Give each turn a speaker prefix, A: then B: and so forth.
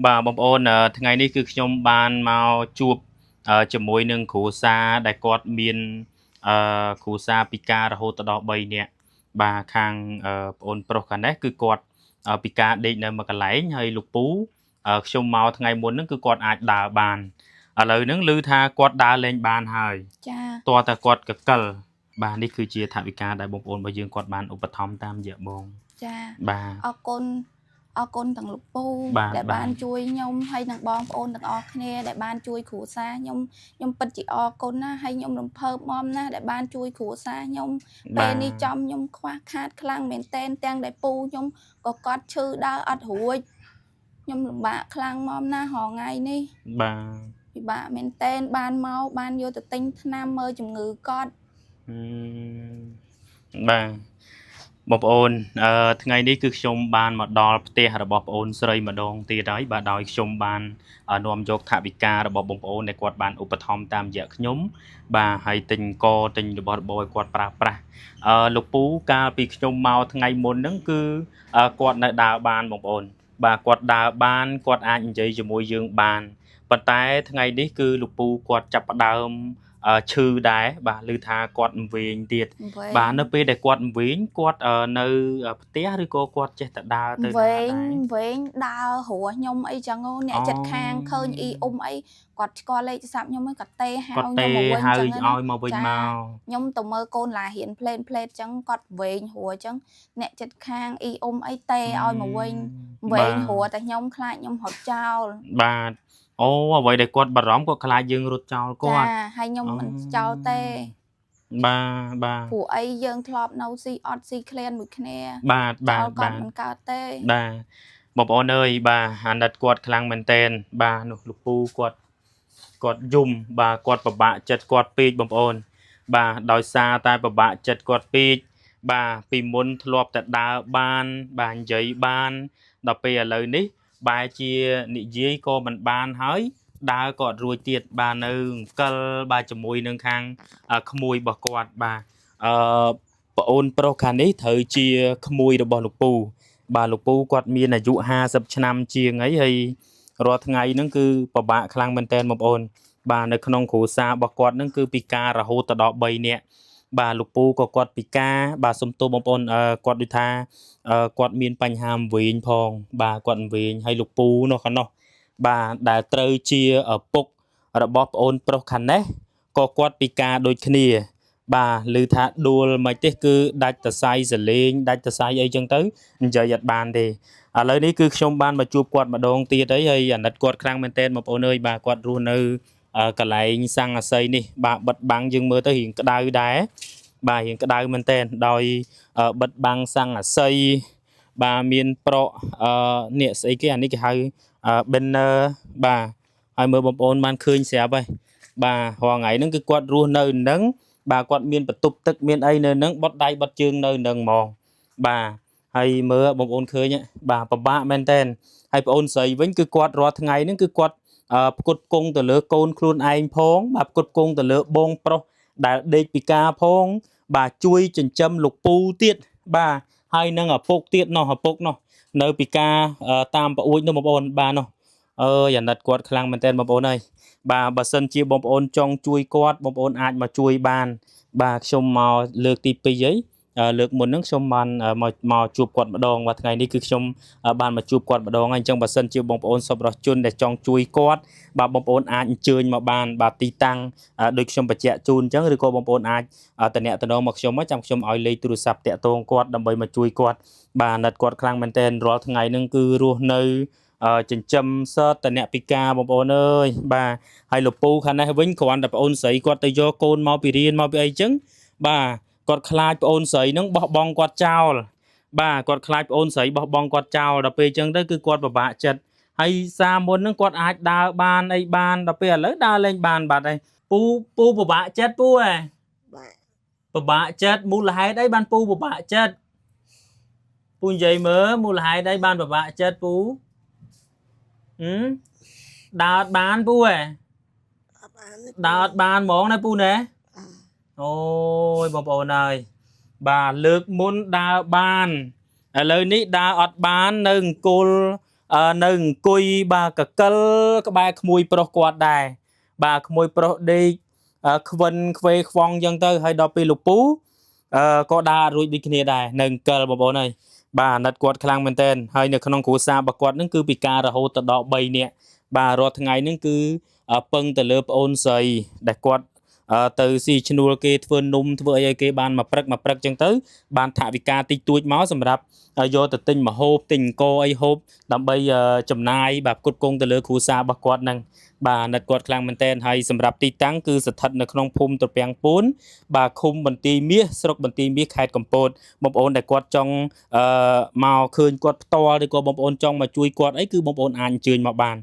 A: បាទបងប្អូនថ្ងៃនេះគឺខ្ញុំបានមកជួបជាមួយនឹងគ្រួសារដែលគាត់មានគ្រួសារពិការរហូតដល់3នាក់បាទខាងប្អូនប្រុសខាងនេះគឺគាត់ពិការដេកនៅមួយកន្លែងហើយលោកពូខ្ញុំមកថ្ងៃមុនហ្នឹងគឺគាត់អាចដើរបានឥឡូវហ្នឹងឮថាគាត់ដើរលែងបានហើយ
B: ចា
A: តើតែគាត់កកិលបាទនេះគឺជាថវិកាដែលបងប្អូនរបស់យើងគាត់បានឧបត្ថម្ភតាមរយៈបង
B: ចា
A: បាទ
B: អរគុណអរគុណទាំងលោកពូ
A: បាទ
B: ដែល
A: បាទ
B: បានជួយខ្ញុំហើយនិងបងប្អូនទាំងអស់គ្នាដែលបានជួយគ្រួសារខ្ញុំខ្ញុំពិតជាអរគុណណាស់ហើយខ្ញុំរំភើបមណាស់ដែលបានជួយគ្រួសារខ្ញុំពេលនេះចំខ្ញុំខ្វះខាតខ្លាំងមែនតែនទាំងដែលពូខ្ញុំក៏គាត់ឈឺដើរអត់រួចខ្ញុំលំបាកខ្លាំងមណាស់រាល់ថ្ងៃនេះ
A: បាទ
B: ពិបាកមែនតែនបានមកបានយកទៅទិញថ្នាំមើលជំងឺគាត់
A: ហឹមបាទបងប្អូនថ្ងៃនេះគឺខ្ញុំបានមកដល់ផ្ទះរបស់ប្អូនស្រីម្ដងទៀតហើយបាទដោយខ្ញុំបាននាំយកថវិការបស់បងប្អូនដែលគាត់បានឧបត្ថម្ភតាមរយៈខ្ញុំបាទហើយទិញកទិញរបស់របរឲ្យគាត់ប្រើប្រាស់លោកពូកាលពីខ្ញុំមកថ្ងៃមុនហ្នឹងគឺគាត់នៅដើរបានបងប្អូន បាទគាត់ដើរបានគាត់អាចនិយាយជាមួយយើងបានប៉ុន្តែថ្ងៃនេះគឺលោកពូគាត់ចាប់ផ្ដើមឈឺដែរបាទឮថាគាត់វែងទៀត
B: វែង
A: បាទនៅពេលដែលគាត់វែងគាត់នៅផ្ទះឬក៏គាត់ចេះតែដើរទៅណា
B: វែង
A: ដែរ
B: វែងដើររស់ខ្ញុំអីចឹងអូអ្នកចិត្តខាងឃើញអ៊ីអ៊ំអីគាត់ឆ្កល់លេខទូរស័ព្ទខ្ញុំហ្នឹងគាត់ទេហៅ
A: គាត់ទេ
B: ខ្ញុំមកវិញ
A: ហៅ
B: ចឹងណា
A: ឲ្យមកវិញមក
B: ខ្ញុំទៅមើលកូនឡារៀនផ្លេនផ្លេតចឹងគាត់វែងរស់ចឹងអ្នកចិត្តខាងអ៊ីអ៊ំអីទេឲ្យមកវិញវែងរស់តែខ្ញុំខ្លាចខ្ញុំរត់ចោល
A: បាទអូអ្វីដែលគាត់បារម្ភគាត់ខ្លាចយើងរត់ចោលគា
B: ចា
A: ត់
B: ហើយខ្ញុំមិនចោលទេ
A: បាទបាទ
B: ព្រោះអីយើងធ្លាប់នៅស៊ីអត់ស៊ីក្លៀនមួយគ្នា
A: បាទបា
B: ចោ
A: ទបាទ
B: លគាត់មិនកើតទេ
A: បាទបងប្អូនអើយបាទអាណិតគាត់ខ្លាំងមែនតែនបាទនោះលោកពូគាត់គាត់យំបាទគាត់ពិបាកចិត្តគាត់ពេកបងប្អូន បាទដោយសារតែពិបាកចិត្តគាត់ពេកបាទពីមុនធ្លាប់តែដើរបាន បាទនិយាយបានដល់ពេលឥឡូវនេះបែរជានិយាយក៏មិនបានហើយដើរក៏អត់រួចទៀតបាទនៅអង្គិលបាទជាមួយនឹងខាងក្មួយរបស់គាត់បាទអឺប្អូនប្រុសខាងនេះត្រូវជាក្មួយរបស់លោកពូ បាទលោកពូគាត់មានអាយុ50ឆ្នាំជាងអីហើយរាល់ថ្ងៃហ្នឹងគឺពិបាកខ្លាំងមែនទែនបងប្អូន បាទនៅក្នុងគ្រួសាររបស់គាត់ហ្នឹងគឺពិការរហូតដល់3នាក់បាទលោកពូក៏គាត់ពិការបាទសុំទោសបងប្អូនគាត់ដូចថាគាត់មានបញ្ហាវែងផង បាទគាត់វែងហើយលោកពូនោះខាងនោះបាទដែលត្រូវជាឪពុករបស់ប្អូនប្រុសខាងនេះក៏គាត់ពិការដូចគ្នា បាទឮថាដួលមិនទេគឺដាច់តសៃសលេងដាច់តសៃអីចឹងទៅនិយាយអត់បានទេឥឡូវនេះគឺខ្ញុំបានមកជួបគាត់ម្ដងទៀតអីហើយអាណិតគាត់ខ្លាំងមែនទែនបងប្អូនអើយបាទគាត់រស់នៅកន្លែងសង្កសីនេះបាទបិទបាំងយើងមើលទៅរៀងក្តៅដែរបាទរៀងក្តៅមែនទែនដោយបិទបាំងសង្កសីបាទមានប្រក់នេះស្អីគេអានេះគេហៅ banner បាទហើយមើលបងប្អូនបានឃើញស្រាប់ហើយបាទរាល់ថ្ងៃហ្នឹងគឺគាត់រស់នៅនឹងបាទគាត់មានបន្ទប់ទឹកមានអីនៅនឹងបត់ដៃបត់ជើងនៅនឹងហ្មងបាទហើយមើលបងប្អូនឃើញបាទពិបាកមែនតើហើយប្អូនស្រីវិញគឺគាត់រាល់ថ្ងៃហ្នឹងគឺគាត់ផ្គត់ផ្គង់ទៅលើកូនខ្លួនឯងផងបាទផ្គត់ផ្គង់ទៅលើបងប្រុសដែលដេកពិការផង បាទជួយចិញ្ចឹមលោកពូទៀតបាទហើយនឹងឪពុកទៀតនោះឪពុកនោះនៅពិការតាមប្អួចនោះបងប្អូនបាទនោះអើយអាណិតគាត់ខ្លាំងមែនតើបងប្អូនអើយបាទបើសិនជាបងប្អូនចង់ជួយគាត់បងប្អូនអាចមកជួយបាន បាទខ្ញុំមកលើកទី2ហើយលើកមុនហ្នឹងខ្ញុំបានមកជួបគាត់ម្ដងបាទថ្ងៃនេះគឺខ្ញុំបានមកជួបគាត់ម្ដងហើយអញ្ចឹងបើសិនជាបងប្អូនសប្បុរសជនដែលចង់ជួយគាត់បាទបងប្អូនអាចអញ្ជើញមកបានបាទទីតាំងដូចខ្ញុំបញ្ជាក់ជូនអញ្ចឹងឬក៏បងប្អូនអាចតំណតំណងមកខ្ញុំមកចាំខ្ញុំឲ្យលេខទូរស័ព្ទតាក់ទងគាត់ដើម្បីមកជួយគាត់បាទអាណិតគាត់ខ្លាំងមែនទែនរាល់ថ្ងៃហ្នឹងគឺរស់នៅចិញ្ចឹមសតតអ្នកពិការបងប្អូនអើយបាទហើយលោកពូខាងនេះវិញគ្រាន់តែប្អូនស្រីគាត់ទៅយកកូនមកពីរៀនមកពីអីចឹងបាទគាត់ខ្លាចប្អូនស្រីហ្នឹងបោះបង់គាត់ចោលបាទគាត់ខ្លាចប្អូនស្រីបោះបង់គាត់ចោលដល់ពេលចឹងទៅគឺគាត់ពិបាកចិត្តហើយសារមុនហ្នឹងគាត់អាចដើរបានអីបានដល់ពេលឥឡូវដើរលែងបានបាត់ហើយពូពូពិបាកចិត្តពូហ៎
C: បាទ
A: ពិបាកចិត្តមូលហេតុអីបានពូពិបាកចិត្តពូនិយាយមើលមូលហេតុអីបានពិបាកចិត្តពូហឹមដើរអត់បានពូហ៎
C: អត់បានទេ
A: ដើរអត់បានហ្មងណាពូណាអូយបងប្អូនអើយបាទលើកមុនដើរបានឥឡូវនេះដើរអត់បាននៅអង្គុល នៅអង្គុយបាទកកិលក្បែរក្មួយប្រុសគាត់ដែរបាទក្មួយប្រុសដេកខ្វិនខ្វេខ្វងអញ្ចឹងទៅហើយដល់ពេលលោកពូក៏ដើរអត់រួចដូចគ្នាដែរនៅអង្គលបងប្អូនអើយបាទអាណិតគាត់ខ្លាំងមែនទែនហើយនៅក្នុងគ្រួសាររបស់គាត់នឹងគឺពិការរហូតទៅដល់3នាក់បាទរាល់ថ្ងៃនឹងគឺពឹងទៅលើប្អូនស្រីដែលគាត់ទៅស៊ីឈ្នួលគេធ្វើនំធ្វើអីឲ្យគេបានមួយព្រឹកមួយព្រឹកអញ្ចឹងទៅបានថវិកាតិចតួចមកសម្រាប់យកទៅទិញម្ហូបទិញអង្គអីហូបដើម្បីចំណាយបាទផ្គត់ផ្គង់ទៅលើគ្រួសាររបស់គាត់នឹងបាទអាណិតគាត់ខ្លាំងមែនទែនហើយសម្រាប់ទីតាំងគឺស្ថិតនៅក្នុងភូមិត្រពាំងពួនបាទឃុំបន្ទាយមាសស្រុកបន្ទាយមាសខេត្តកំពតបងប្អូនដែលគាត់ចង់មកឃើញគាត់ផ្ទាល់ឬក៏បងប្អូនចង់មកជួយគាត់អីគឺបងប្អូនអាចអញ្ជើញមកបាន។